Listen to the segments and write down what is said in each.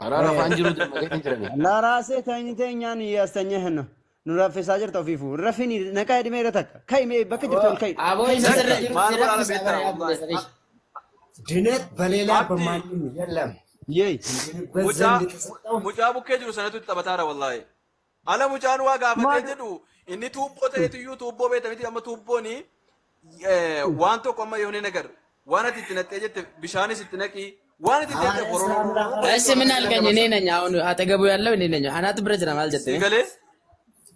Karaa rafaan jiru dammaqeetiin jirani. ለራስህ ተኝተህ እኛን እያስተኛህ ነው። Nu raffisaa jirta ofiifuu. Rafini naqaa dhimee irra takka. Ka'i mee bakka jirtu ol ka'i. Aboo Ka'i isa mee sirra takka. jiru Maal si godhaa raffisa beektaa bara wallahi. obboleessa kiyya. ድነት በሌላ Abdi በማንም የለም። Yeey. ድንበት mucaa ዘንድ የተሰጠው mucaa bukkee jiru sanatu itti taphataara wallahi. Ala mucaan waa gaafatee Maal jedhu inni tuubboo ta'etu iyyuu tuubboo beekta miti amma tuubbooni waan tokko amma yoone nagar waan ati itti naqxee jette bishaanis itti naqii waan ati itti naqxee ሐዋርያ ሥራ ምዕራፍ borororororo እሺ jechuun ምን akkasitti አልከኝ? እኔ dabarsa. ነኝ አሁን አጠገቡ ያለው እኔ ነኝ። አናት ብረት ነው maal Si jette? galee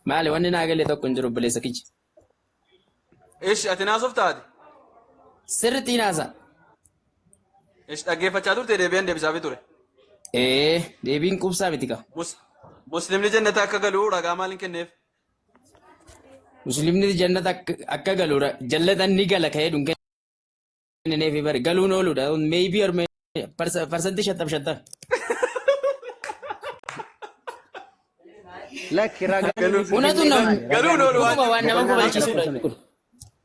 Maali wanni naa galee tokko hin jiru obboleessa kiyya. ishi ati naasuuf taate Sirriitti naasa. ishi dhaggeeffachaa turte deebi'an deebisaafii ture. Ee deebiin quubsaa miti ka. Muslimni jannata akka galu ragaa maaliin kenneef? Muslimni jannata akka galu jannata ni gala ka'ee dhun kenneef bari galuun ooludha. Maybe or parsantii shantam shantam. Lakki ragaan Galuun inni si Hunatu kenne nam maali? Ragaan galuun inni oolu si waan dhuguma jiru waan nama boqonnaa meeqa kofalchiisudha lakkoofsa meeqa? kun.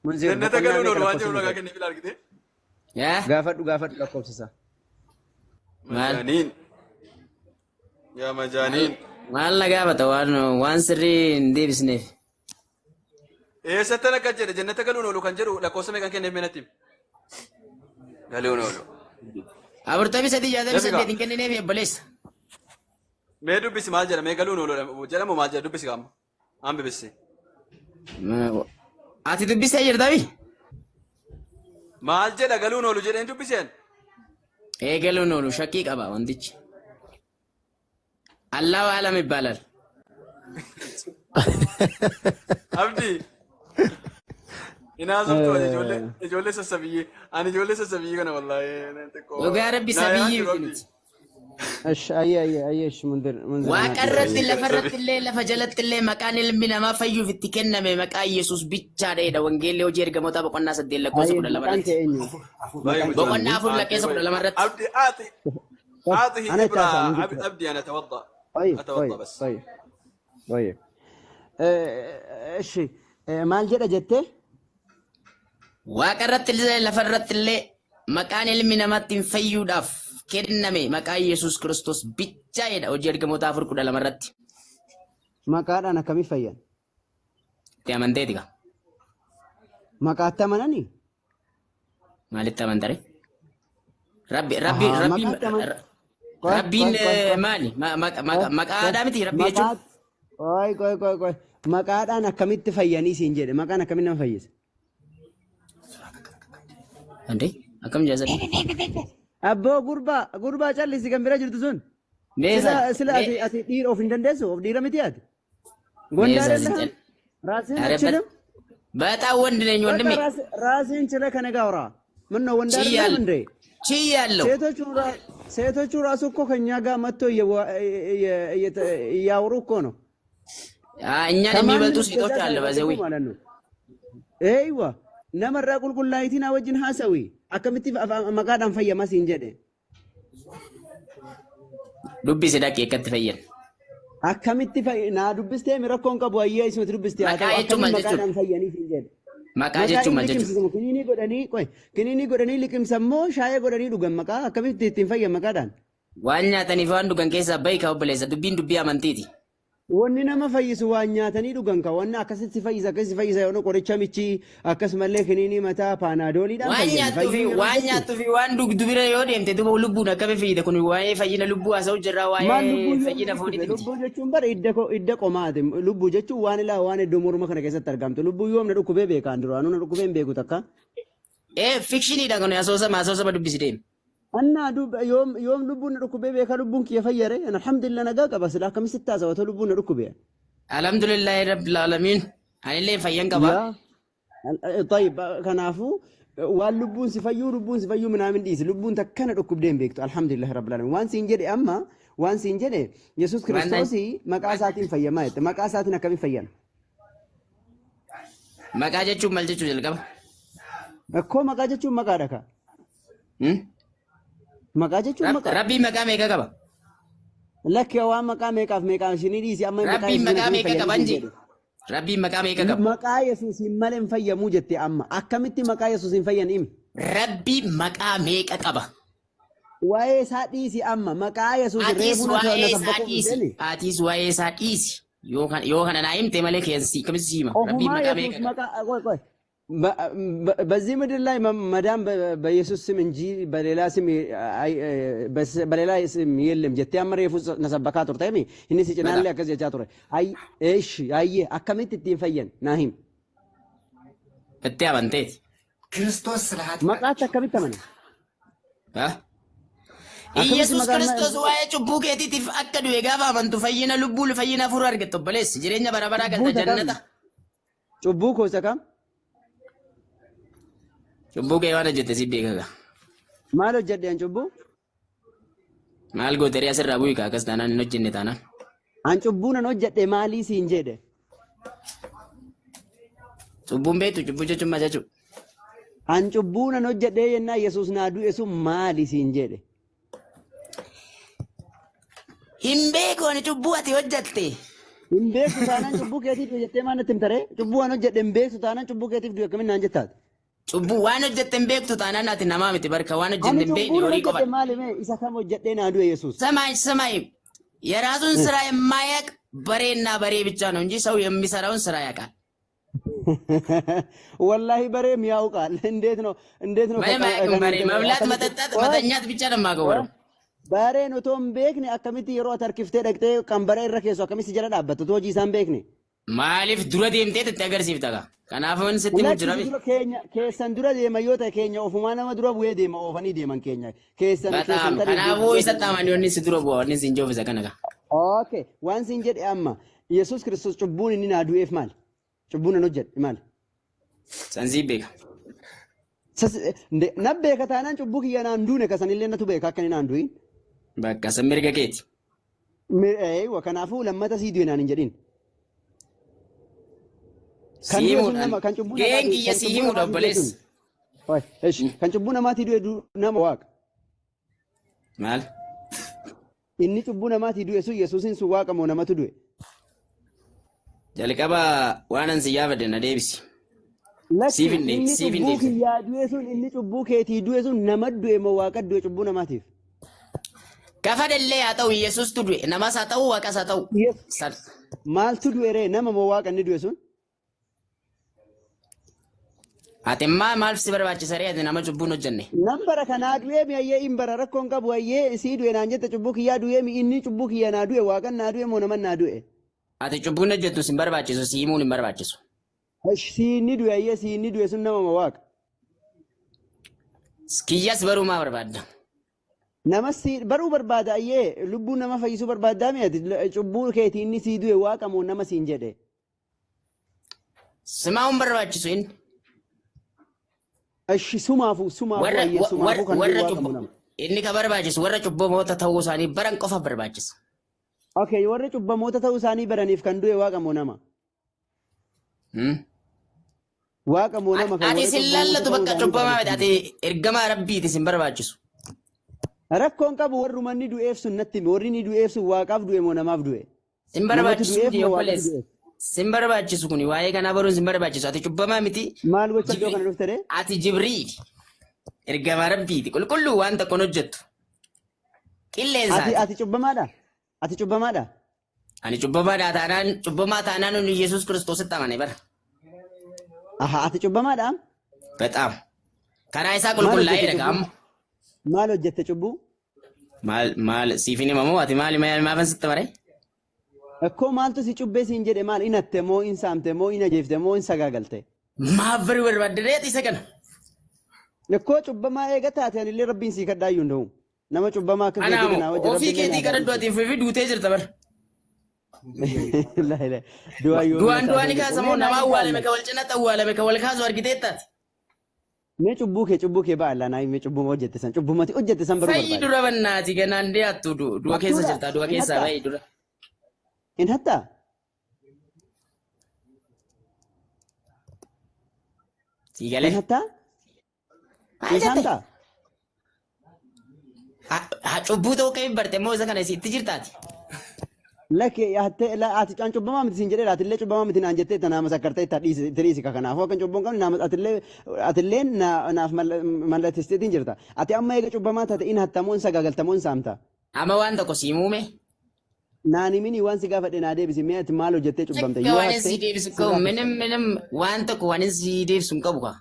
Munzir jannata boqonnaa galuun meeqa oolu waan lakkoofsa jiru ragaa meeqa? kenneef argite. Yaa Gaafadhu gaafadhu lakkoofsa isaa. maal Majaaniin yaa maal majaaniin. maal na gaafata waan waan sirrii hin deebisneef. Eessattan akka jedhe jannata galuun oolu kan jedhu lakkoofsa meeqan kenneef meenatti? Galuun oolu. 43 63 Dafiqa hin kennineef obboleessa. mee dubbisi maal jedha mee galuun oolu jedhamu maal jedha dubbisi qaama. An bibisi. Ati dubbistee jirtami? Maal jedha galuun oolu jedheen dubbiseen? Ee galuun oolu shakkii qaba wantichi. Allahu alam ይባላል። Abdii inaasoftu ani ijoollee ijoollee sassabiyyii ani ijoollee sassabiyyii kana wallaahi xiqqoo Dhugaa rabbi naa yaa sabiyyii jiru miti abdii. nuti. Ish ayyee ayyee ayyee ish munzir munzir Waaqa naa dhiisi irratti ayyee. lafa irratti illee lafa jalatti illee maqaan ilmi namaa fayyuuf itti kenname maqaa Yesuus bichaadha jedha Wangeelli hojii ergamootaa boqonnaa 8 lakkoofsa Ayyee 12 maqaan irratti. kee eenyu? afur Baay'ee Maqaan kee mucaa. Boqonnaa eenyu? 4 Ati lakkoofsa 12 irratti. abdi ati أعطه أنا إبرة تاسع من جبت أبدي أنا أتوضأ طيب أتوضأ طيب بس طيب طيب እሺ maal jedha jettee Waaqa irratti illee lafa irratti illee maqaan ilmi namaa ittiin fayyuudhaaf kenname maqaa Yesuus Kiristoos bichaa jedha hojii ergamootaa 4 12 irratti. Maqaadhaan akkamii fayyan? Itti amanteeti kaa. Maqaatti amananii? Maalitti amantare? Rabbi rabbi Ahaa, rabbi maqaatti aman qoy rabbiin qoy qoy qoy maali? qoy Maqaa qoy aadaa miti rabbi jechuun. maqaatti qoy qoy qoy qoy maqaadhaan akkamitti fayyanii siin jedhe maqaan akkamitti nama fayyisa? Ande akkam jaasanii? Abboo gurbaa gurbaa callisi kan bira jirtu sun Mee sila san sila mee ati ati dhiira of hin dandeessu of dhiira miti ati ጎንዳ mee san አይደለህም ራስህን ኧረ አትችልም በጣም ወንድ ነኝ በቃ ወንድሜ። ራስህን ችለህ ከነጋ አውራ። ምን ነው ወንድ አይደለህም ችያለሁ እንዴ? ችያለሁ። ሴቶቹ ሴቶቹ ራሱ እኮ ከኛ ጋር መጥቶ እያወሩ እኮ ነው። እኛን የሚበልጡ ከማንም ሴቶች እገዛ አለ ሳይፈልጉ በዘዊ ማለት ነው። ኤይዋ ነመራ ቁልቁላይቲና ወጅን ሀሰዊ akkamitti maqaadhaan fayyama siin jedhe dubbisi dhaqee akkatti fayyan. Akkamitti naa dubbistee mi rakkoon qabu ayyaa isumatti dubbistee haa Maqaa ta'u jechuun akkamiin maal jechuudha? maqaadhaan fayyanii siin jedhe. Maqaa Maqaa jechuun hin maal jechuudha? liqimsisamu kiniinii godhanii qoy kiniinii godhanii liqimsan moo shaayee godhanii dhugan maqaa akkamitti ittiin fayyan maqaadhaan? Waan nyaataniif waan dhugan keessaa bahi kaa obboleessa dubbiin dubbii amantiiti. Wanni nama fayyisu waan nyaatanii dhugan ka wanni akkasitti si fayyisa akkasitti si fayyisa yoo qoricha michii akkasumallee kiniinii mataa paanaadooliidhaan Waan fayyan nyaattuu fi fayyuu yeroo waan jettu nyaattuu fi waan dhugdu bira yoo deemte duuba lubbuun akkami fayyida kun waa'ee fayyina lubbuu haasa'u jirra Maal waa'ee lubbuu yoom fayyina dhukkube? fooniiti miti. Lubbuu jechuun bara idda ko idda qomaati. Lubbuu jechuun waan ilaa waan iddoo morma kana keessatti argamtu. Lubbuu yoom na dhukkubee beekaan duraanuu na dhukkubee hin beeku takka. Ee fikshiniidha kun asoosama asoosama dubbisi deemi. Annaa dub yoom yoom lubbuun na dhukkubee beekaa lubbuun kiyya fayyare. Alhamdulillah nagaa qaba sila akkamitti sitti haasawa otoo lubbuun na dhukkubee. Alhamdulillahi rabbil aalamiin. Anillee fayyan qaba. Yaa طيب kanaafuu waan lubbuun si fayyuu lubbuun si fayyuu minaamin dhiisi lubbuun takkana dhukkubdee hin beektu alhamdulillah rabbil alamin waan siin jedhe amma waan siin jedhe yesus Waan naan kiristoos maqaa isaatiin fayyamaa jette maqaa isaatiin akkamiin fayyan maqaa jechuun maal jechuu jalqaba? Akkoo maqaa jechuun maqaadha ka Hmm? maqaa jechuun maqaadha Rabbiin maqaa meeqa qaba? Lakki waan maqaa meeqaaf meeqaa isinii dhiisi amma maqaa Rabbiin yesuusiin maqaa akkamiin meeqa fayyanii qaba siin inji? jedhe Rabbiin maqaa meeqa qaba? Maqaa yesuusiin malee hin fayyamuu jette amma akkamitti maqaa yesuusiin fayyan himi Rabbiin maqaa meeqa qaba? Waa'ee isaa dhiisi amma maqaa Yesuus Atis reefuu na waa'ee na isaa sabbaquuf dhiisi. dhufteeni. Atis waa'ee isaa dhiisi. Yoo kana naa himte malee keessi kamitti si hima? Rabbiin Ofumaa maqaa Yesuus meeqa qaba? maqaa ቆይ ቆይ በዚህ ምድር ላይ መዳን በኢየሱስ ስም እንጂ በሌላ ስም በሌላ ስም የለም jettee amma reefu na sabbakaa turte mi inni si cinaallee Bada. Akkas jechaa ture. Eesh ayyee akkamitti ittiin fayyan naa him. Itti amanteeti. ክርስቶስ ስለ Maqaatti ኃጢአታችን akkamitti amana? Ha? Akkamitti Iyyasuus maqaan Kiristoos waa'ee cubbuu keetiitiif akka du'e gaafa amantu fayyina lubbuu fayyina hafuura argattu obboleessi. Jireenya bara baraa Cubbuu galta isa kam? jannata. Cubbuu koo isa kam? Cubbuu kee waan hojjette si beeka gaa. Maal hojjedhe an cubbuu? Maal goote ree asirraa bu'i kaa akkas taanaan hin hojjenne taanaan. An cubbuu nan hojjedhe maalii siin jedhe? Cubbuun beektu cubbuu jechuun maal jechuudha? An cubbuu nan hojjedhe jennaan Yesuus naa du'e sun maali siin jedhe? Hin beeku ani cubbuu ati hojjette. Hin beektu taanaan cubbuu keetiif du'e jettee maal natti himta ree? Cubbuu an hojjedhe hin beektu taanaan cubbuu keetiif du'e akkamiin naan jettaati? Cubbuu waan hojjette hin beektu taanaan ati namaa miti barka waan hojjette Ani hin beekne cubbuu nan horii hojjedhe qofa. maali mee isa kam hojjedhee naa du'e Yesuus? ሰማይ ሰማይ የራሱን ስራ የማያውቅ በሬና በሬ ብቻ ነው እንጂ ሰው የሚሰራውን ስራ ያውቃል። ወላሂ በሬም ያውቃል። እንዴት ነው እንዴት ነው ምንም አያውቅም በሬ። መብላት፣ መጠጣት፣ መተኛት ብቻ ነው የማውቀው በሬው። Bareen otoo hin beekne akkamitti yeroo ati harkiftee dhaqxee kan bara irra keessu akkamitti jala dhaabbata otoo hojii isaan beekne? Maaliif dura deemtee itti agarsiifta gaa? Kanaafuu sitti himu jira Lakki mi? dura keenya keessan dura deema yoo ta'e keenya ofumaa nama dura bu'ee deema oofanii deeman keenya keessan በጣም keessan tarii kanaafuu isatti amanii wanni si dura bu'a wanni si hin joofisa kana gaa. Okay, waan siin jedhe amma Yesuus Kiristoos cubbuun inni naa du'eef maali? Cubbuun nan hojjedhe maali? Sansii beeka. Na beeka taanaan cubbuu kiyya naan duune kasanillee natu beeka akka inni naan du'in. Bakka san mirga keeti. Eeywa kanaafuu lammata sii du'e naan hin jedhin. Kan Si du'e sun himuudhaan nama kan cubbuu gaheen namaatii kiyya kan si cubbuu himuudha namaatii du'e sun. obboleessa. Oi, esh, kan cubbuu namaatii du'e nama waaqa. Maal? Inni cubbuu namaatii du'e sun Yesuusin sun waaqa moo namatu du'e? Jalqaba waan an si gaafadhe na deebisi. Lakki Siif hin inni deebisi. Siif hin cubbuu deebisi. kiyyaa du'e sun inni cubbuu keetii du'e sun nama du'e moo waaqa du'e cubbuu namaatiif? Gaafa dallee haa ta'u Yesuustu du'e namas haa ta'u waaqas haa ta'u. Maaltu du'e ree nama moo waaqa inni du'e sun? Ati immaa maal si barbaachisa ree ati nama cubbuun hojjenne? Nan bara kanaa du'ee mi ayyee hin bara rakkoon qabu ayyee sii du'e naan jette cubbuu kiyyaa du'ee mi inni cubbuu kiyya naa du'e waaqan naa du'e moo naman naa du'e? Ati cubbuun hojjettu si hin barbaachisu si himuun hin barbaachisu. Si inni du'e ayyee si inni du'e sun nama moo waaqa? Kiyyas baruu maa barbaadda? Nama si baruu barbaada ayyee lubbuu nama fayyisuu barbaaddaa mi ati cubbuu keetii inni sii du'e waaqa moo nama siin jedhe? Simaa hin barbaachisu inni. Ashi sumaafuu sumaafuu Warra ayyee sumaafuu kan du'e warra waaqa moo cubbuu nama? Inni ka barbaachisu warra cubbamoota ta'uu isaanii baran qofa barbaachisa. Okay, warri cubbamoota ta'uu isaanii baraniif kan du'e waaqa moo nama? Waaqa moo nama kan Ati warri sin cubbamoota laallatu ta'uu bakka isaanii cubbamaa baraniif miti kan ati du'e? ergamaa rabbiiti sin barbaachisu. Rakkoon qabu warruma inni du'eef sun natti himi warri inni du'eef sun waaqaaf du'e moo namaaf du'e? Sin Namatu barbaachisu du'eef miti moo waaqatu obboleessa. du'eef? Sin barbaachisu kuni waa'ee kanaa baruun sin barbaachisu ati cubbamaa miti. Maal gocha iddoo kana dhufte ree? Ati Jibriil ergamaa rabbiiti qulqulluu waan tokkoon hojjettu. Ati Qilleensaati. ati cubbamaadha? Ati cubbamaadha? Ani cubbamaadha taanaan cubbamaa taanaan nuyi Yesuus Kiristoositti amane bara. Aha, ati cubbamaadha? Bexaam. Karaa isaa Maal qulqullaa'ee hojjette dhaga cubbuu? amma. Maal hojjette cubbuu? Maal maal siif hin himamu ati maali maafan sitti mare? Akkoo maaltu si cubbee siin jedhe maal in hatte moo in saamte moo in ajeefte moo in sagaagalte? Maaf baruu barbaadde reeti isa kana. Akkoo cubbamaa eega taate anillee rabbiin sii kadhaayyuu hin da'u. Nama cubbamaa akka keetii Anaamu kanaa wajji ofii rabbiin keetii kadhadhu ati fi duutee jirta bara. La ilaha du'aa yoo Du'aan du'aan kaasamoo nama awwaalame ka wal cinatti awwaalame ka wal kaasu argiteettaati. Mee cubbuu kee ba'a naa mee cubbuma hojjette san cubbumati hojjette san baruu Fayyi barbaade. dura bannaati ganaan dhiyaattu du'a keessa Hattuudha. jirta du'a Hin keessaa hattaa? bahi dura. In hattaa? Sii In galee. hattaa? Maal In jette? saamtaa? Haa cubbuu ta'uu kee barte immoo isa kana itti jirtaati. Lakki ati can cubbamaa miti siin jedheera, atillee cubbamaa miti naan jettee naa masakkartee itti dhiisi ka. Kanaafuu akka cubbuu hin qabne atillee naaf mallatteessiteetiin jirta. Ati amma eega cubbamaa taate in hattamoon sagaagaltamoon saamta. Amma waan tokko sii muume. Naan himini, waan si gaafadhe naa deebisi. Mee ati maal hojjettee cubbamte? Takka Yoo waan hatte si deebisu qabu sirraa minim minim waan tokko waan si deebisu hin qabu kaa.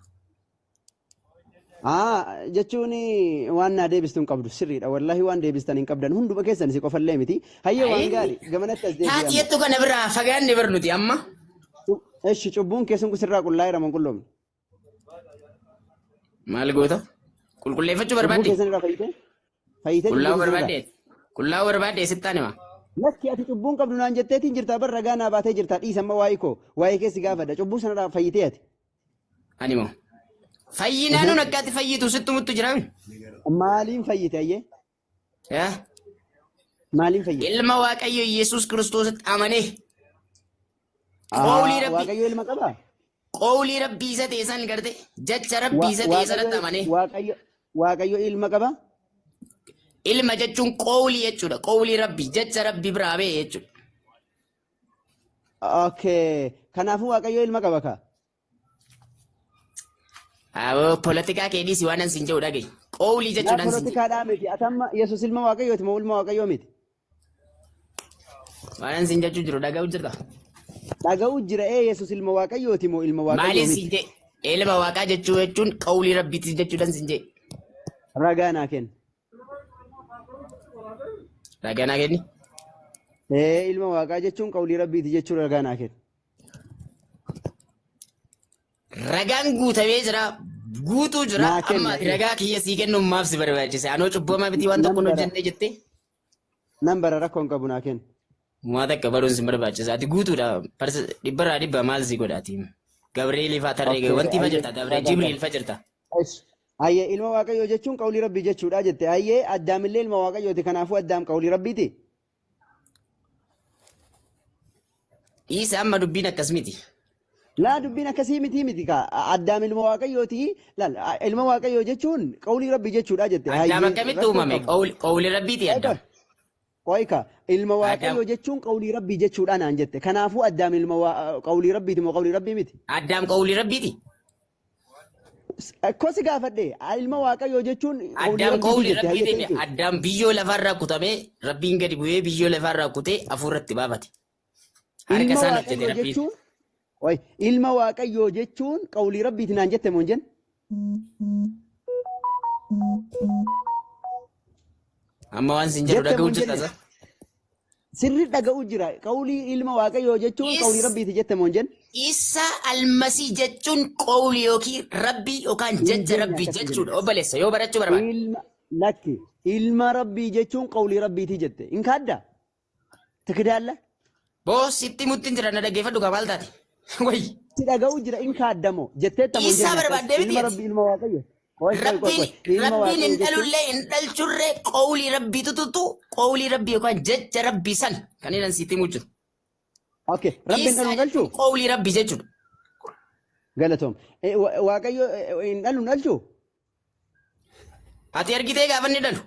Aa, jechuun waan naa deebistu hin qabdu sirriidha. Wallahi waan deebistan hin qabdan hunduma keessan, si qofallee miti. Hayyee, waan gaarii, gamanatti as deebi'ama. Taati jettu kana biraa fagaanne bar nuti amma. Eshi, cubbuun keessan kun sirraa qullaa'eera moo hin qulloomne? Maal goota? Qulqulleeffachuu Cubbuu barbaadde? keessan irraa fayyite? Fayyitee cubbuu Qullaa'uu keessan irraa? barbaadde? Qullaa'uu barbaadde sittaan hima. Lakki, ati cubbuun qabdu naan jetteetiin jirta bar, ragaa naa baatee jirta. Dhiisa amma waa'ee koo, waa'ee keessi gaafadha. Cubbuu sanarraa fayyitee ati? Ani moo? Fayyinaa nuun akka ati fayyitu sitti muttu jiraami. Maaliin fayyite ayyee? Yaa? Maaliin fayyite? Ilma Waaqayyo Yesuus Kiristoositti amanee Qawlii Rabbii. Waaqayyo ilma qabaa? Qawlii Rabbii isa ta'e san garte, jecha Rabbii isa ta'e sanatti amanee. Waaqayyo ilma qabaa? Ilma jechuun qawlii jechuudha. Qawlii Rabbii, jecha Rabbii biraa ba'e jechuudha. Okay. Kanaafuu Waaqayyo ilma qaba kaa? Aboo, poolitikaa kee dhiisi, waan an siin jedhu dhaga'i. Qawlii Laa, jechuudhaan siin jedhu. poolitikaadhaa miti. Ati amma Yesuus ilma Waaqayyooti moo ilma Waaqayyoo miti? Waan an siin jechuu jiru dhaga'u jirta. Dhaga'u jira. Ee, Yesuus ilma Waaqayyooti moo ilma Waaqayyoo Maaliin miti? siin jedhe? Ilma Waaqaa jechuu jechuun qawlii Rabbiiti jechuudhaan siin jedhe. Ragaa naa kenni. Ragaa naa kenni. Ee, ilma Waaqaa jechuun qawlii Rabbiiti jechuun ragaa naa kenni. Ragaan guutamee jira. Guutuu jira. Naa kenni. Amma ati ragaa kiyya sii kennuun maaf si barbaachise? Anoo cubbamaa miti, waan tokko hin Nan bara. hojjenne jettee? Nan bara, rakkoo hin qabu, naa kenni. Waa takka baruun si barbaachisa. Ati guutuudha. Dhibbarraa dhibba maal si godha ati? Gabreelii faa tarree wanti fa jirta. Gabreel Jibriil fa jirta. Ayyee, ilma Waaqayyoo jechuun qawlii Rabbii jechuudha jette. Ayyee, Addaamillee ilma Waaqayyooti, kanaafuu Addaam qawlii Rabbiiti. Dhiisa, amma dubbiin akkas miti. Laa, dubbiin akkasii miti kaa. Addaam ilma Waaqayyooti. Laal, ilma Waaqayyoo jechuun qawlii Rabbii jechuudha jette. Addaam Hayyee, akkamitti rakkoo uumame? qabu. Qawlii Rabbiiti Addaam. Qoyka, ilma Addaam Waaqayyoo jechuun qawlii Rabbii jechuudha naan jette. Kanaafuu Addaam ilma qawlii Rabbiiti moo qawlii Rabbii miti? Addaam qawlii Rabbiiti. Kosi gaafadhe, ilma Waaqayyoo jechuun qawlii Addaam Rabbiiti qawlii jette. Hayyee, Rabbiiti. thank you. Addaam biyyoo lafarraa kutamee, Rabbiin gadi bu'ee biyyoo lafarraa kutee hafuuratti baafate. Harka Ilma isaan hojjete Waaqayyoo Rabbiin. jechuun, Oi, ilma Waaqayyoo jechuun qawlii Rabbiiti naan jette moo hin jenne? Amma waan sin jedhu Jette moo dhaga'uu hin jirta jenne? sa? Sirri dhaga'uu jira. Qawlii ilma Waaqayyoo jechuun qawlii Rabbiiti jette moo hin jenne? Isa Almasii jechuun qawlii yookiin Rabbii yookaan Hin jecha jenne, Rabbii akkas hin jechuudha. jenne. Obboleessa, yoo barachuu barbaade. Ilma, lakki, ilma Rabbii jechuun qawlii Rabbiiti jette. Hin kaadda? Tikdaalla? Boo, sitti muttiin jira, na dhaggeeffadhu kaa, maal taate? Wayi. Si dhaga'uu jira, hin kaaddamoo jetteetta moo hin Isaa jenne akkas? barbaaddee miti Ilma ati. Rabbii, ilma Waaqayyo. Qoy, qoy, qoy, Rabbiin qoy. Ilma Rabbiin hin Waaqayyo jechuun dhalullee hin dhalchurree, qawlii Rabbiitu tuttu, qawlii Rabbii yookaan jecha Rabbii san kan inni sitti himu jiru. Okay, Rabbiin Isaa dhalu hin jechuun dhalchuu? qawlii Rabbii jechuudha. Galatoom. Waaqayyo hin dhalu, hin dhalchuu? Ati argitee gaafa inni dhalu.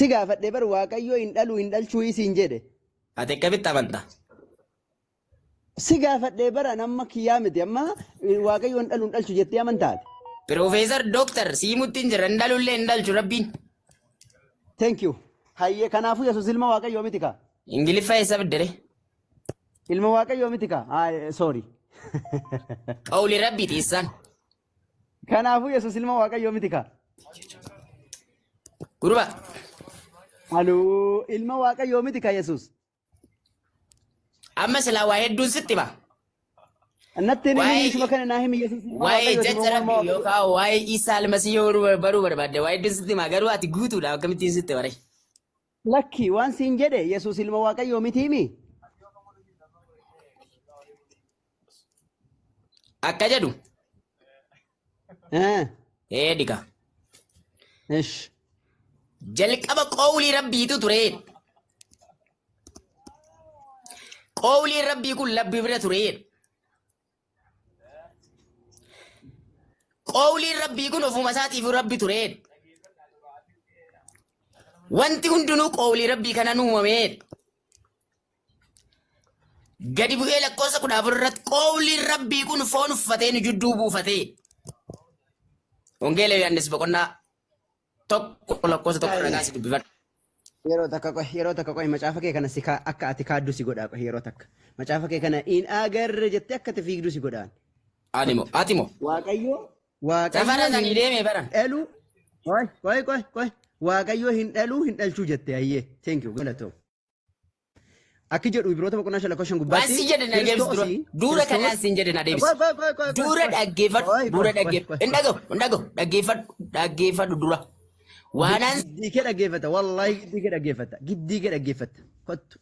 Si gaafadhe bar, Waaqayyo hin dhalu, hin dhalchuu isiin jedhe. Ati akkamitti amantaa? Si gaafadhee bara, amma kiyyaa miti, amma Waaqayyo hin dhalu, hin dhalchu jettee amantaate. Piroofeesar Dooktar sii muttiin jira, hin dhalullee hin dhalchu Rabbiin. Thank you. Hayyee, kanaafuu Yesuus ilma Waaqayyoo miti kaa? Ingiliffaa eessa fiddere? Ilma Waaqayyoo miti kaa? Ah, sorry. Qawlii Rabbiiti isaan. Kanaafuu Yesuus ilma Waaqayyoo miti kaa? Gurba. Aloo, ilma Waaqayyoo miti kaa Yesuus? Amma silaa waa hedduun sitti hima. Natti himi. Waa'ee Ishuma kana naa himi, Yesuus ilma waa'ee Waaqayyooti jecha moo ilma Rabbii Waaqayyoo? yookaan waa'ee Isaa Almasii yoo baruu barbaadde, waa hedduun sitti hima, garuu ati guutuudha, akkamittiin sitti bare? Lakki, waan siin jedhe, Yesuus ilma Waaqayyoo miti himi. Akka jedhu ee dhiqa. Ish. Jalqaba qawlii Rabbiitu ture. Qawliin Rabbii kun Rabbii bira ture. Qawliin Rabbii kun ofuma isaatiif Rabbi ture. Wanti hundinuu qawlii Rabbii kanaan uumame. Gadi bu'ee lakkoofsa 14 irratti qowliin Rabbii kun foon uffatee nu jidduu buufatee. Wangeela Yohaannis boqonnaa 1 lakkoofsa 1 irraa kaasee dubbifadhu. Yeroo takka qoy, yeroo takka qoy, macaafa kee kana si akka ati kaaddu si godhaa qoy yeroo takka. Macaafa kee kana in agarre jettee akka ati fiigdu si godhaan. Ani moo ati moo Waaqayyo safara Waaqayyo sanii hin deemee baran. dhalu. Qoy qoy qoy qoy. Waaqayyo hin dhaluu hin dhalchuu jette hayyee. Thank you, galatoo. Akki jedhu Ibroota boqonnaa 5 lakkoofsa 5 Waan gubbaatti si jedhe na deebisi dura. Kiristoosii Dura Kiristoos kanaan siin jedhe na deebisi. qoy qoy qoy qoy qoy Dura qoy dhaggeeffadhu. qoy Dura qoy qoy dhaggeeffadhu. qoy Hin dhaga'u hin dhaga'u dhaggeeffadhu dhaggeeffadhu dura. Waanaan Giddii kee dhaggeeffata, wallaahi giddii kee dhaggeeffata, giddii kee dhaggeeffata. Kottu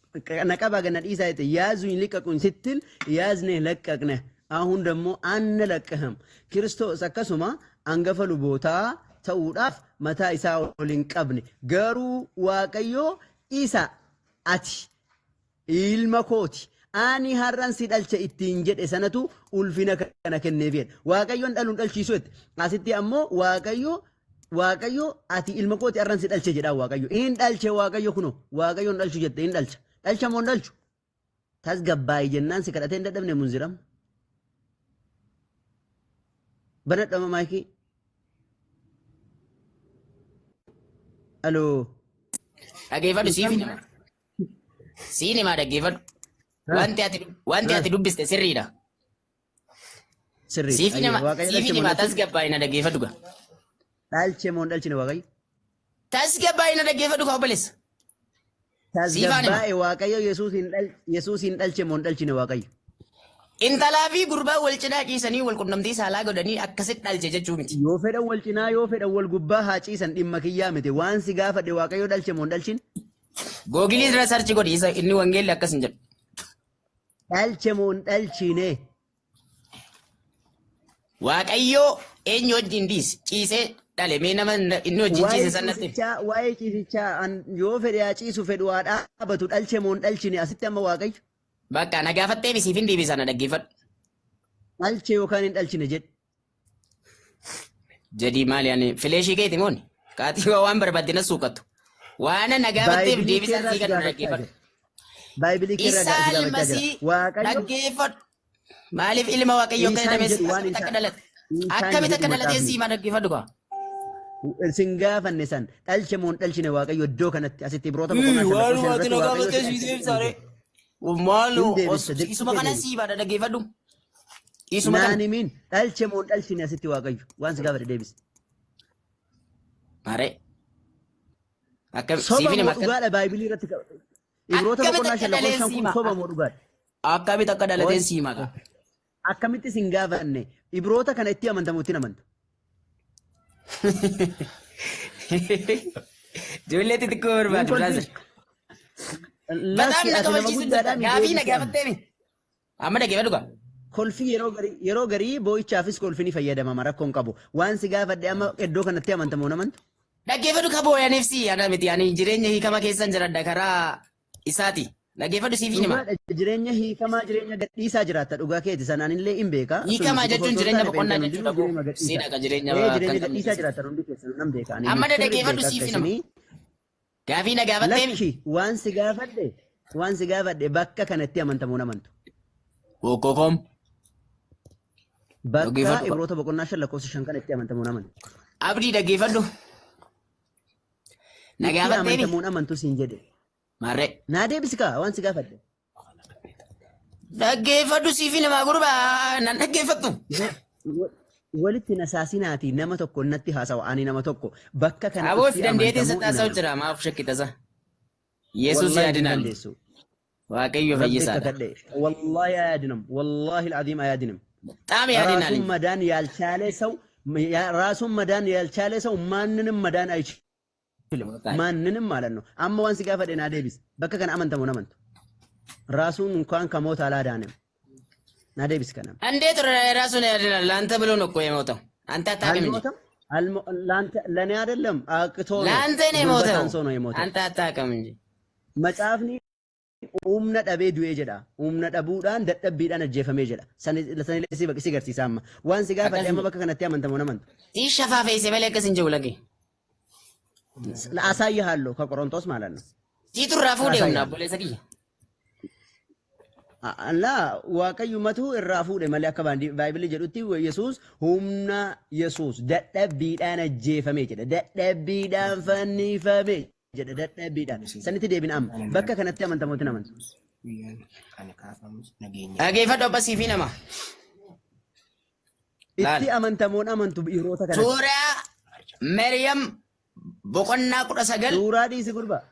na qabaa ganna dhiisaa jette yaazuኝ ልቀቁኝ ስትል ያዝነህ ለቀቅነህ። አሁን ደግሞ አንለቅህም። Kiristoos akkasuma angafa lubootaa ta'uudhaaf mataa isaa ol hin qabne, garuu Waaqayyo isa ati ilma kooti ani har'an si dhalche ittiin jedhe sanatu ulfina kana kenneef jedhe. Waaqayyoon dhaluun dhalchiisu jette. Asitti ammoo Waaqayyo ati ilma kooti har'an si dhalche jedha Waaqayyo. In dhalche Waaqayyo kunoo Waaqayyoon dhalchu jette in dhalcha. Dhalcha moo hin dhalchu? Tasgabbaa'i jennaan si kadhatee hin dadhabne munziram. Banadhama maayikii. Aloo. Dhaggeeffadhu siif hima. Siin himaa dhaggeeffadhu. Wanti ati dubbiste sirriidha. Sirriidha. Siif Ayyee hima Waaqayyo siif dhalche moo hima hin dhalchine? tasgabbaa'i na dhaggeeffadhu gaa. Dhalche moo hin dhalchine Waaqayyo? Tasgabbaa'i na dhaggeeffadhu kaa obboleessa. Siifaan hima. Tasgabbaa'e Waaqayyo Yesuus hin dhalche moo hin dhalchine Waaqayyo? Intalaa fi gurbaa wal cinaa ciisanii wal qunnamtii saalaa godhanii akkasitti dhalche jechuu miti. Yoo fedhan wal cinaa yoo fedhan wal gubbaa haa ciisan dhimma kiyyaa miti. Waan si gaafadhe Waaqayyo dhalche moo hin dhalchine? Googilii irra sarchi godhi isa inni wangeelli akkas hin jedhu. Dhalche moo hin dhalchine? Waaqayyoo eenyu wajjin diis ciisee dhale mee nama inni wajjin Waa'ee ciise san natti himi. ciisichaa waa'ee ciisichaa yoo fedhe haa ciisu fedhu haa dhaabatu dhalche moo hin dhalchine asitti amma Waaqayyo? Bakka na gaafattee siif hin deebisa na dhaggeeffadhu. Dhalche yookaan hin dhalchine jedhi. Jedhii maali ani fileeshii keeti mooni? Kaatii waan barbaadde na suuqattu. Waan na gaafatteef Baaybilii deebisaan keerraa sii si kennu na gaafachaa dhaggeeffadhu. jira. Baaybilii keerraa Isaa si gaafachaa jira. ilmasii Waaqayyo dhaggeeffadhu. Maaliif ilma Waaqayyoo akka Isaan jedhames jedhu waan akkamitti akka dhalate? Isaan Akkamitti jedhu akka dhalatee macaafni. sii himaa dhaggeeffadhu kaa. Sin gaafanne san dhalche moo hin dhalchine Waaqayyo iddoo kanatti asitti Ibroota boqonnaa 5 lakkoofsa 5 Waanuma ati irratti na Waaqayyo gaafattee si sii dhalche deebisare. hin Maaloo deebista dirqii Isuma kee kanan deebista. sii himaa dhaggeeffadhu. Isuma kana. Naan himin dhalche moo hin dhalchine asitti Waaqayyo waan si gaafate deebisi. Maaree. Akkam Soba siif moo hima akka dhugaadha baaybilii irratti qaba. Ibroota akkamitti boqonnaa akka 5 dhaleen lakkoofsa 5 sii kun hima. soba moo dhugaadha? Akkamitti akka Qoy dhalateen sii hima kaa. akkamitti sin gaafanne Ibroota kana itti amantamu ittiin amantu? Ijoollee xixiqqoo Hin barbaadu kolfiin. brother. Bataam Lakki na ati nama kabachiisu jirta. guddaadhaa mi Gaafii na deebisi amma. gaafattee mi? Amma dhaggeeffadhu gaa. Kolfii yeroo garii boo'ichaafis kolfi ni fayyadamama rakkoon qabu. Waan si gaafadhe amma iddoo kanatti amantamu hin amantu? Dhaggeeffadhu ka booyaniif si ana miti ani jireenya hiikama keessan jiradha karaa isaati. Dhaggeeffadhu siif hima. Dhugaadha jireenya hiikamaa jireenya gadhiisaa jiraatta dhugaa keeti sanaan illee hin beeka. Sun Hiikamaa si qofa jechuun osoo hin jireenya taane boqonnaa pheenxeen jechuudha hundinuu boo. jireenya Si gadhiisaa. dhaqa jireenya Ee kan jireenya qabne gadhiisaa keessatti. jiraattan hundi keessan nan beeka. Ani Amma sirri dhaggeeffadhu beeka siif akka hima. isinii. Gaafii na gaafattee mi? Lakki waan si gaafadhe bakka kanatti amantamu hin amantu. Kokokom. Bakka Dhaggeeffadhu. Ibroota boqonnaa 5 lakkoofsa 5 kanatti amantamu hin amantu. Abdii dhaggeeffadhu. Na Itti gaafattee mi? amantamu hin amantu siin jedhe. Maarree. Naa deebisi kaa waan si gaafadhe. Dhaggeeffadhu siif hima gurbaa nan dhaggeeffattu. Walitti nasaasinaati nama tokko natti haasawa ani nama tokko bakka kana Aboof itti dandeettii amantamuu sitti hin haasa'u amantu. jira maaf shakkitasa. Yesuus Wallahi hin yaadinaan. dandeessu. Waaqayyo Rabbi fayyisaadha. kakadhe. Wallahi ayaadinam. Wallahi alazim ayaadinam. Xaami yaadinaan. ራሱን መዳን ያልቻለ ሰው ራሱን መዳን ያልቻለ ሰው ማንንም መዳን አይችልም። ማንንም ማለት ነው። አማ ዋን ሲጋፈ ደና ዴቢስ በከ ከነ አመንተሙ ነመንቱ ራሱን እንኳን ከሞት አላዳንም። ና ዴቢስ ከነም እንዴት ራሱን ያድናል? ለአንተ ብሎ ነው እኮ የሞተው። አንተ አታውቅም እንጂ አልሞተም። ለአንተ ለእኔ አይደለም አቅቶ ነው ለአንተ ነው ጉልበት የሞተው። አንሶ ነው የሞተው። አንተ አታውቅም እንጂ Macaafni humna dhabee du'ee jedha. Humna dhabuudhaan dadhabbiidhaan ajjeefamee jedha. Sanillee si garsiisa amma. Waan si gaafadhe amma bakka kanatti amantamu amantu. ሲሸፋፈይሴ መለ akkas hin jiru lagi. አሳይሃለሁ ከቆሮንቶስ ማለት ነው። Siitu irraa fuudhee humna አሳይሃለሁ obboleessa kiyya. Laa, Waaqayyumatu irraa fuudhe malee akka Baaybilii jedhutti Yesuus humna Yesuus dadhabbiidhaan ajjeefame jedha. Dadhabbiidhaan fannifame jedha, dadhabbiidhaan. Sanitti deebina amma. Bakka kanatti amantamooti amantu. Guyyaan ani kaafamus nageenya. Dhageeffadhu abbasii fi nama. Laal. Itti amantamoon amantu yeroota kanatti. Suuraa Maryam boqonnaa 19 Suuraa dhiisi, gurbaa.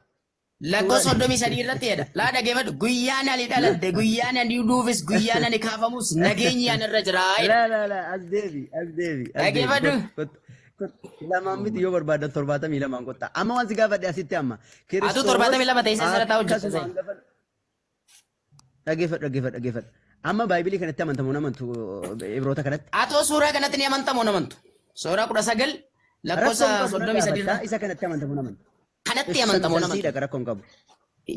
lakkoofsa 33 irratti jedha. Laa, dhageeffadhu. Guyyaan ani dhaladhe, guyyaan ani duufis, guyyaan ani kaafamus nageenyi ana irra jira jedha. Laa laa laa, as deebi, as deebi, as deebi. Dhageeffadhu. Kottu, kottu. Lamaan miti, yoo barbaadan 72n qotta. Amma waan si gaafadhe asitti amma. Atuu 72 teessee sana taa'u hojjetta. Akkasuma Dhageeffadhu, dhaggeeffadhu, dhaggeeffadhu. Amma Baaybilii kanatti amantamuun amantu Ibroota kanatti. Atoo suuraa kanatti ni amantamoo amantu? Suuraa 19 lakkoofsa Rakkoon qabu na 33 gaafatta. irra. Isa kanatti amantamuun amantu. Kanatti amantamoo amantu? Siidha, rakkoon qabu.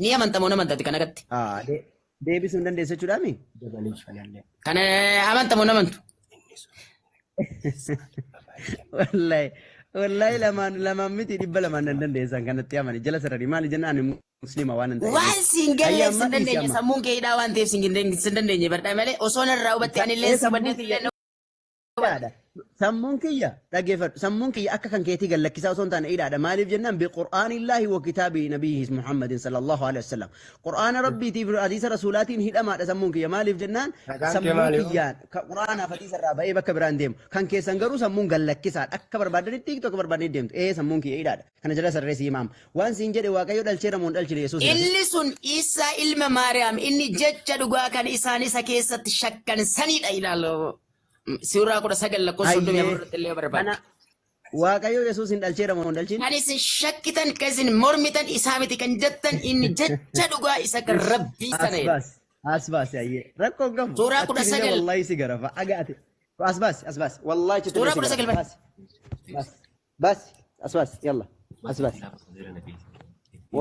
Ni amantamoo amantati kanatti? Ah, deebisuu hin dandeessu jechuudhaami? Dabaleeffanallee. Kana amantamoo amantu? Wallahi, wallahi, lamaan lamaan miti, 200n nan dandeessan kanatti amani. Jala sarari maali jennaan ani Muslima waan hin ta'eef. Waan siin Hayya, galleef amma sin dhiisi dandeenye amma. sammuun kee hidhaa waan ta'eef sin dandeenye bardhaa malee osoo narraa hubatte anillee Ee, si sammuun hubadhee kiyya hidhaadha. Sammuun kiyya, dhaggeeffadhu. Sammuun kiyya akka kan keetii gallakkisaa osoo hin taane hidhaadha. Maaliif jennaan biqur'aanillaahi wa kitaabii nabiyyi Muhammadin sallallahu alaihi wasallam. Qur'aana Rabbiitiif hadiisa Rasuulaatiin hidhamaadha sammuun kiyya. Maaliif jennaan Ragaan kee sammuun maali hoo? kiyyaan qur'aanaaf hadiisa irraa ba'ee bakka biraan deemu. Kan keessan garuu sammuun gallakkisaadha. Akka barbaadanitti hiiktu, akka barbaadanitti deemtu. Ee, sammuun kiyya hidhaadha. Kana jala sararee si himaama. Waan siin jedhe, Waaqayyo dhalcheera moo hin dhalchine Yesuus? Inni sun Isaa ilma Maariyaam inni jecha dhugaa kan isaan isa keessatti shakkan sanidha ilaalu. Suuraa 19 lakkoofsa 34 irratti illee barbaada. Kana Waaqayyo Yesuus hin dhalcheera moo hin dhalchine? Kan isin shakkitan, kan isin mormitan, isaa miti kan jettan, inni jecha dhugaa isa kan Rabbii As sana jedha. baasi. As baasi, ayyee. Rakkoo hin qabu. Suuraa kudha Achiin illee sagal. Wallahi si garafa. Aga ati. As baasi, as baasi. Wallahi achitti Suuraa illee si 19 garafa. Baasi. Baasi. Baasi. As baasi. Yalla. As baasi.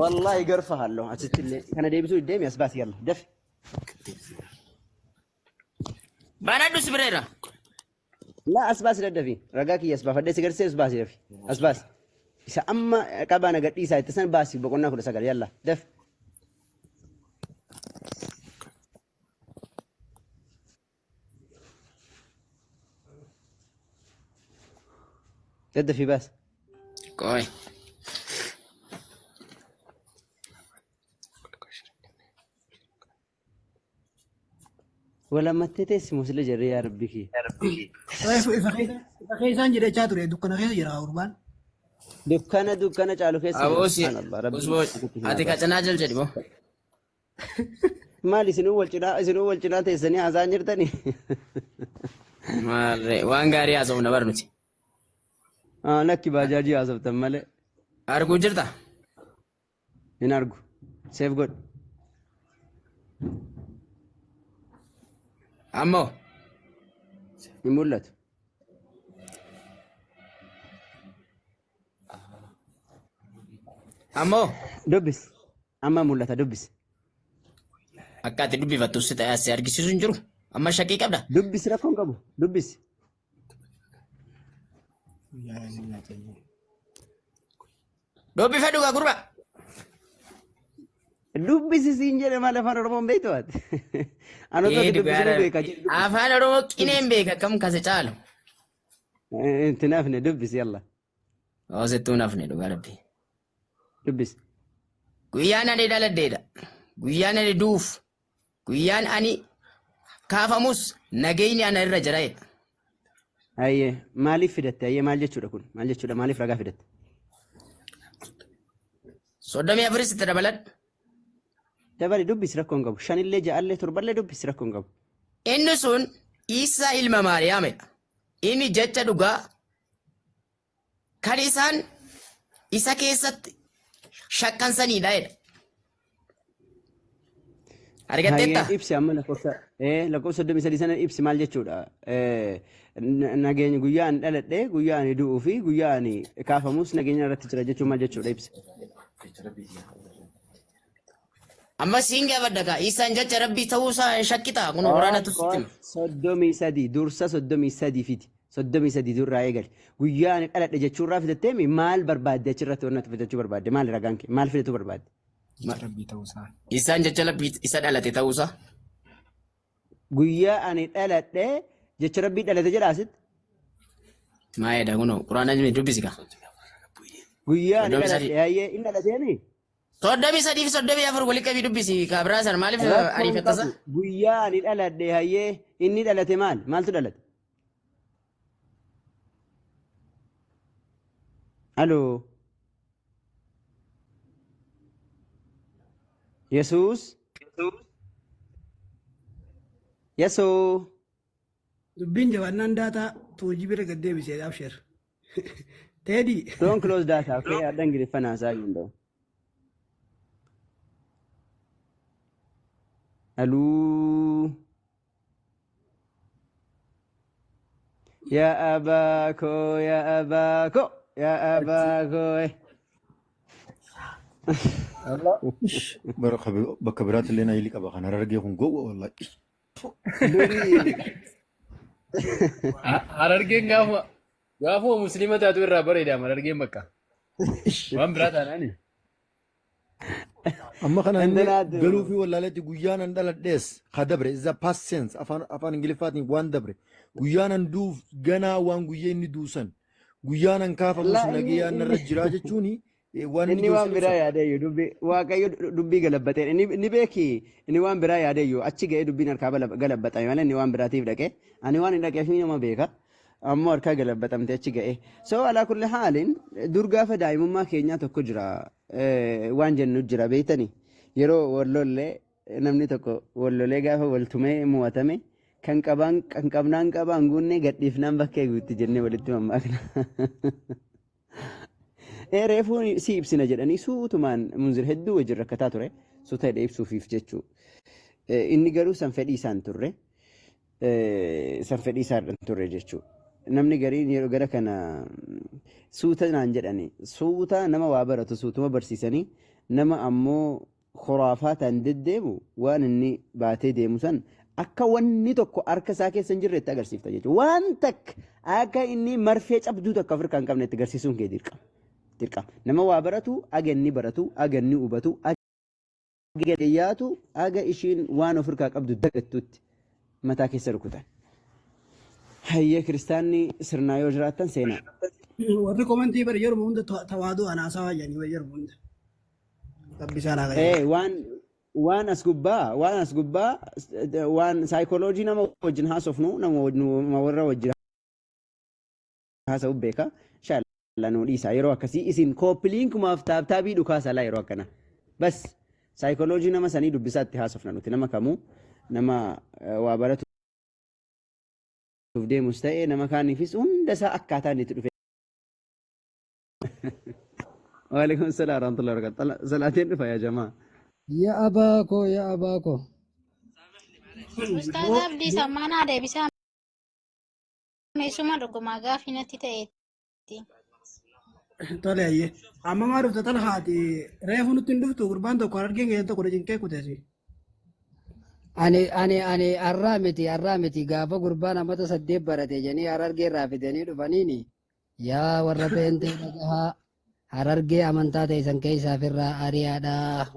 Wallahi garfa halloo achitti illee. Kana deebisuu deemi, as baasi, yalla. Dafi. Banadhu si bireera. Laa, as baasi, daddafi. Ragaa kiyya as baafadhee si garsiisee, as baasi, dafi. As baasi. Isa amma qabaa na gadhiisaa itti san baasi, boqonnaa 19, yalla. Dafi. Daddafi, baasi. Qoy. Walammattee teessi musila jarri, yaa Rabbi kiyya. Ifa keessaan jedhachaa ture, dukkana keessa jira gurbaan. Dukkana, dukkana caalu keessa jira. Aboosi. Subhaanallah, Rabbi Usboo akkatti isin ati haa baasu. kacanaa jal jedhi moo? Maal isinuu wal cinaa teessanii haasa'aa jirtanii? Maalree, waan gaarii haasa'u na bar nuti. Ah, lakki, baajaajii haasoftan malee. Arguu jirta? Hin argu. Seef godhu. Ammoo Hin mul'atu. Ammoo Dubbis. Amma mul'ata, dubbis. Akka ati dubbifattu si ta'e si argisiisu hin jiru. Amma shakkii qabda. Dubbis, rakkoon qabu. Dubbis. Guyyaan ani nyaatanii. Dubbifadhu gaa, gurba. Dubbisi siin jedhe, maal afaan Oromoon beektu ati? Anota Ee, dubbisuu dhugaadha. beeka jedhu. Afaan Oromoo qineen beeka akkam kase caalu. Itti nafne, dubbisi, yalla. Hoosittuu nafne, dhugaa Rabbi. Dubbisi. Guyyaan ani dhaladheedha. Guyyaan ani duuf. Guyyaan ani kaafamus nageenyi ana irra jira jedha. Ayyee, maaliif fidatte? Ayyee, maal jechuudha kun? Maal jechuudha? Maaliif ragaa fidatte? 34s itti dabaladhu. Dabali, dubbisi, rakkoon qabu. Shanillee, ja'allee, torballee dubbisi, rakkoon qabu. Inni sun Isaa ilma Maariyaamidha. Inni jecha dhugaa kan isaan isa keessatti shakkansanidha jedha. Argatteetta? Hayyee, ibsi amma lakkoofsa 33 sana ibsi, maal jechuudha? Nageenya guyyaa ani dhaladhe, guyyaa ani du'uu fi guyyaa ani kaafamus nageenya irratti jira jechuun maal jechuudha, ibsi? Amma siin gaafadha kaa, Isaan jecha Rabbii ta'uusaa shakkitaa kun waraanatu sitti hima. 33 dursa, 33 fidi. 33 durraa eegali. Guyyaa ani dhaladhe jechuurraa fidatteemi, maal barbaadde achirratti? Wanti fidachuu barbaadde maal? Ragaan kee maal fidachuu barbaadde? Jecha Rabbii ta'uusaa. Isaan jecha Rabbii isa dhalate ta'uusaa. Guyyaa ani dhaladhe jecha rabbii dhalate jedha asitti. Maa jedha kunoo quraana dubbisi kaa. Guyyaa ani 33. Dhaladhe hayyee inni dhalateemi. 33 fi 34 walitti qabii dubbisi kaa biraa sana maaliif Rakkoon ariifattasa? qabu guyyaa ani dhaladhe hayyee inni dhalate maal? Maaltu dhalate? Aloo. Yesuus. Yesoo. Dubbiin jabaannaan daataa tuujii bira gad deebisee abshir. Teedii. Don't close data. Okay, adda Ingiliffaan haasaa hin danda'u. Aluu. Yaa abbaa koo, yaa abbaa koo, yaa abbaa koo. Bara bakka biraatti illee na qaba kan harargee kun gowwa wallahi. Durii. Harargeen gaafuma musliima taatu irraa bareeda harargeen bakka. Waan biraa taanaani. Amma kana inni Intalaatu. galuu fi wallaaleetti guyyaan an dhaladhees ha dabre, is a past tense, afaan Ingiliffaatiin waan dabre. Guyyaan an duuf ganaa waan guyyaa inni duusan guyyaan an kaafamus Laa inni nagayaan narra inni jiraa jechuuni waan inni inni waan jiru biraa ibsa. yaadeeyyu dubbii waaqayyo dubbii galabbateen inni inni beeki inni waan biraa yaadeeyyu achi ga'ee dubbiin harkaa galabbatame malee inni waan biraatiif dhaqe ani waan hin dhaqeef nama beeka ammoo harkaa galabbatamte achi ga'e. So alaa kulli haalin dur gaafa daa'imummaa keenyaa tokko jira waan jennu jira beeytani yeroo wallollee namni tokko wallolee gaafa waltumee mo'atame kan qabaan kan qabnaan qabaan guunnee gadhiifnaan bakkee guutti jennee walitti mammaakna. Ee reefuu si ibsina jedhanii suutumaan munzir hedduu wajjin rakkataa ture suuta hidhee ibsuufiif jechuu. Inni garuu san fedhii isaan turre san fedhii isaan turre jechuu. Namni gariin yeroo gara kana suuta naan jedhani suuta nama waa baratu suutuma barsiisanii nama ammoo khuraafaa ta'an deddeemu waan inni baatee deemu san akka wanni tokko harka isaa keessa hin jirre itti agarsiifta jechuudha. Waan takka akka inni marfee cabduu takka ofirkaa hin qabne itti agarsiisuun kee dirqama. Dirqama. Nama waa baratu aga inni baratu aga inni hubatu aga dhiyaatu aga ishiin waan ofirkaa qabdu dagattutti mataa keessa rukutan. Hayyee kiristaanni sirnaa yoo jiraattan seenaa. Warri komantii bara yeroo hunda tawaaduu anaasaa jedhanii yeroo hunda. Rabbi isaan haa qajeelchu. Ee waan as gubbaa waan saayikooloojii nama wajjin haasofnu nama warra wajjin haasa'u beeka. Inshallah nu dhiisa yeroo akkasii isin copy linkumaaf tap tapii dhukaasa laa yeroo akkana. Bas saayikooloojii nama sanii dubbisaa itti haasofna nuti nama kamuu nama waa baratuuf deemus ta'e nama kaaniifis hunda isaa akkaataa inni itti dhufe. Waalaikum salaam warahmatullahi wabarakatuh. Salaateen dhufa yaa jamaa. Ya abaako, ya abaako. Ustaaz Abdii Sammaanaa deebisaa meesuma dhugumaa gaafii natti ta'eetti. Tole ayyee. Amma maa dhufte talhaati reefu nutti hin dhuftu gurbaan tokko harargeen keessa tokko cinqee kuteesi. Ani arraa miti gaafa gurbaan amata 8 barate jedhanii harargee irraa fidanii dhufaniini yaa warra peentee dhagahaa harargee amantaa ta'e keessaa firraa ari'aadha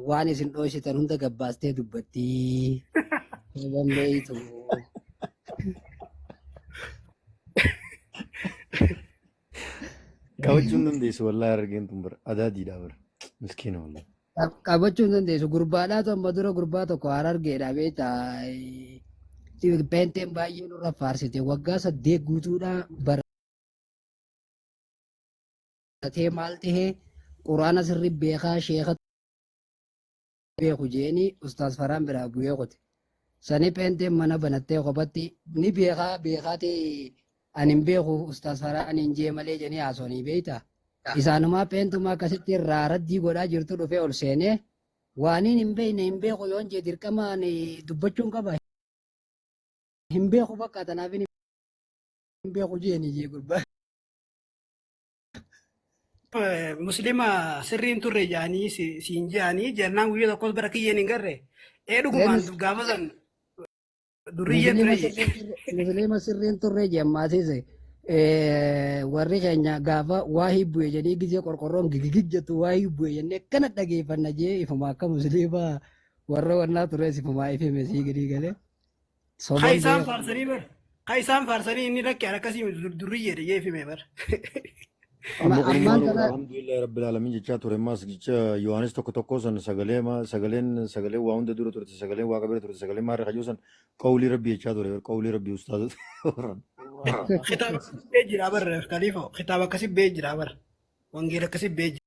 waan isin dhoositan hunda gabbaastee dubbattii. Soban beeytu. Qabachuu hin dandeessu wallahi harargeen tun bara adaadiidha bara miskiina wallahi. Qabachuu hin dandeessu. Gurbaadhaatu amma dura gurbaa tokko harargeedha beektaa. Peenteen baay'ee nurra faarsite waggaa 8 guutuudha baratee maal tahee quraana sirri beekaa sheeka beeku jeeni ustaas Faraan biraa bu'ee qote. Sani peenteen mana banattee kophatti ni beekaa beekaati ani hin beeku ustaas Faraan hin jee malee jedhanii haasawanii beektaa. Isaanumaa peentumaa akkasitti irraa raddii godhaa jirtu dhufee ol seenee waaniin hin beekne hin beeku yoon jee dirqama ani dubbachuun qaba. Hin beeku bakka tanaaf hin beeku jeeni jee gurbaa. Muslima sirriin turre jedhanii siin jedhanii jennaan guyyaa tokkos bara kiyyeen hin garre. Ee dhugumaan gaafa san durriyyee Muslima ture. Muslima sirriin turre jemmaatise warri keenya gaafa waa hibbu'e jedhanii gizee qorqorroon gigigig jettu waa hibbu'e jennee akkana dhageeffanna jee ifuma akka muslima warra wannaa tures ifumaa ifime sii gadi galee. Ka Soban isaan beeku. faarsanii bar. Ka isaan faarsanii inni lakki akkasii durriyyee jeefime bar. Amma kun Ammaan immoo tana alhamdulillahi rabbil alamin jechaa ture ammas jecha Yohaannis tokko tokko san sagalee sagaleen sagalee waa hunda dura turte, sagaleen waaqa bira turte, sagaleen maarra kajoo san qawlii rabbii jechaa ture, qawlii rabbii ustaazota. Kitaaba akkasii bee jira bar, kaliifo kitaaba akkasii bee jira bar. Wangeela akkasii bee jira.